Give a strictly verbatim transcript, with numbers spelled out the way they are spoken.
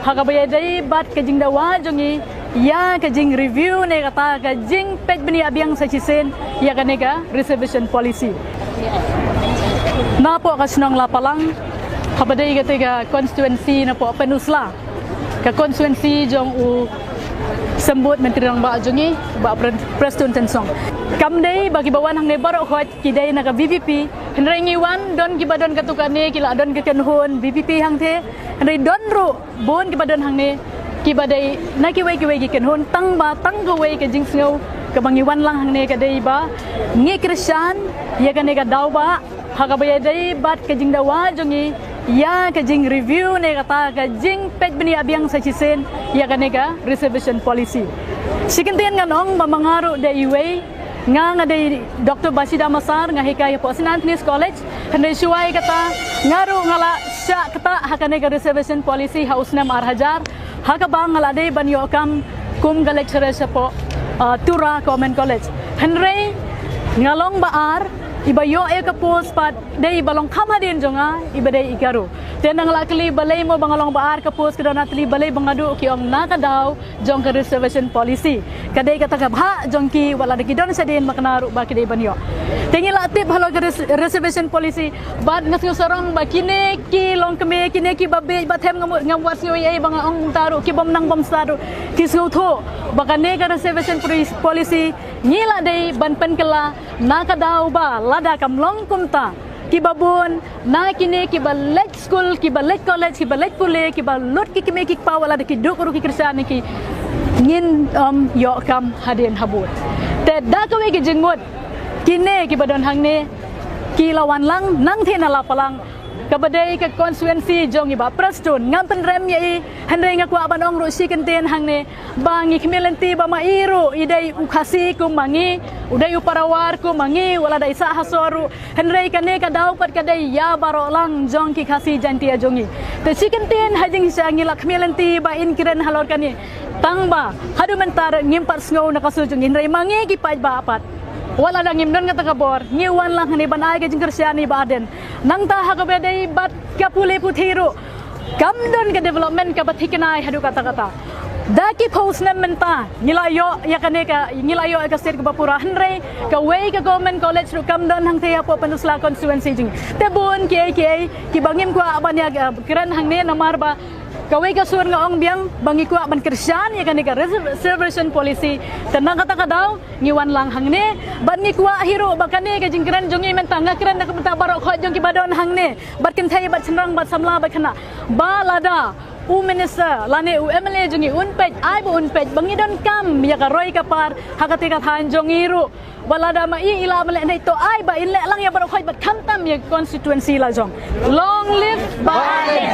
Ha kaba ïadei bad ka jingdawa jong ngi ïa ka jing review ne kata ka jingpeit bniah biang sa shisien ïa kane ka reservation policy. Napoh ka shnong Lapalang, haba dei kata ka constituency napoh Pynursla, ka constituency jong u Symbud Myntri Rangbah jong ngi, Bah Prestone Tynsong. Kam dei ba kiba wan hangne baroh khoit ki dei na ka VPP, hynrei ngi wan don kiba don katto katne ki la don ka kynhun VPP hangtei, hynrei don ruh bun kiba don hangne kiba dei na kiwei kiwei ki kynhun, tang ba tang kawei ka jingsngew kaba ngi wan lang hangne ka dei ba ngi kyrshan ïa kane ka daw ba ha kaba ïadei bad ka jingdawa jong ngi ïa ka jing review ne kata ka jingpeit bniah biang sa shisien ïa kane ka reservation policy. Shi kyntien ngan ong ba ma nga ruh dei iwei, nga nga dei Doctor Bashida Massar, nga hikai hapoh St Anthony's College. Hynrei shuwa ïa kata nga ruh nga la shah ktah ha kane ka reservation policy ha u snem ar hajar, ha kaba nga la dei ban ïoh kam kum ka lecturer shapoh, uh, Tura Government College. Hynrei nga long ba ar iba ïoh ïa ka post pat dei iba long kham hadien jong nga, iba dei i Garo. Te nga la kylli balei mo ba nga long ba ar ka post, ka don na tylli, balei ba nga duh, ki ong na ka daw jong ka reservation policy. Ka dei kata ka bhah jong ki, wat la da ki don shadien ma kane ruh ba ki dei ban ïoh. Te ngi la tip halor ka res-, reservation policy, bad nga sngew sarong ba kine ki longkmie, kine kiba bieit, bad them ngam, ngam wad sngew ei ei ba nga ong kumta ruh, ki bym nang bym stad ruh ki sngewthuh ba kane ka reservation poli-, policy ngi la dei ban pynkylla na ka daw ba lada kam long kumta, kiba bun na kine kiba leit skul, kiba leit college, kiba leit pule, kiba lut ki kmie ki kpa, wat la da ki duk ruh ki kyrshan ïa ki, ngin ym ïoh kam hadien habud. Te da kawei ka jingmut, kine kiba don hangne ki la wan lang nangtei na Lapalang, kaba dei ka constituency jong i Bah Prestone. Ngam pynrem ïa i, hynrei nga kwah ban ong ruh shi kyntien hangne ba ngi khmih lynti ba ma i ruh i dei u Khasi kum ma ngi, u dei u Parawar kum ma ngi, wat la da i sah ha sor ruh. Hynrei kane ka daw pat ka dei ïa baroh lang jong ki Khasi Jaiñtia jong ngi. Te shi kyntien ha jingshisha ngi la khmih lynti ba in kren halor kane, tang ba haduh mynta ngim pat sngew na ka sur jong ngi. Hynrei ma ngi ki paidbah pat, wat la da ngim don kata ka bor, ngi wan lang hangne ban ai ka jingkyrshan ïa i Bah Ardent. Nangta ha kaba dei bad ka pule puthi ruh kam don ka development kaba thikna haduh katta katta. Da ki phew snem mynta ngi la ïoh ïa kane ka, ngi la ïoh ïa ka seat kaba pura, hynrei kawei ka government college ruh kam don hangtei hapoh Pynursla constituency jong ngi. Te bun kiei kiei kiba ngim kwah ban ïa, eh, kren hangne, namar ba kawei ka sur nga ong biang ba ngi kwah ban kyrshan ïa kane ka reserv-, reservation policy. Te na kata ka daw ngi wan lang hangne bad ngi kwah hi ruh ba kane ka jingkren jong ngi mynta, nga kren na ka bynta baroh khoit jong kiba don hangne, bad kynthei bad shynrang bad samla bad khynnah, ba lada u minister lane u MLA jong ngi un peit, ai ba un peit ba ngi donkam ïa ka roi ka par ha kata ka thaiñ jong ngi ruh. Wat la da ma i i la ban leh ne to, ai ba in leh lang ïa baroh khoit bad khamtam ïa constituency la jong. Long live Bah Ardent.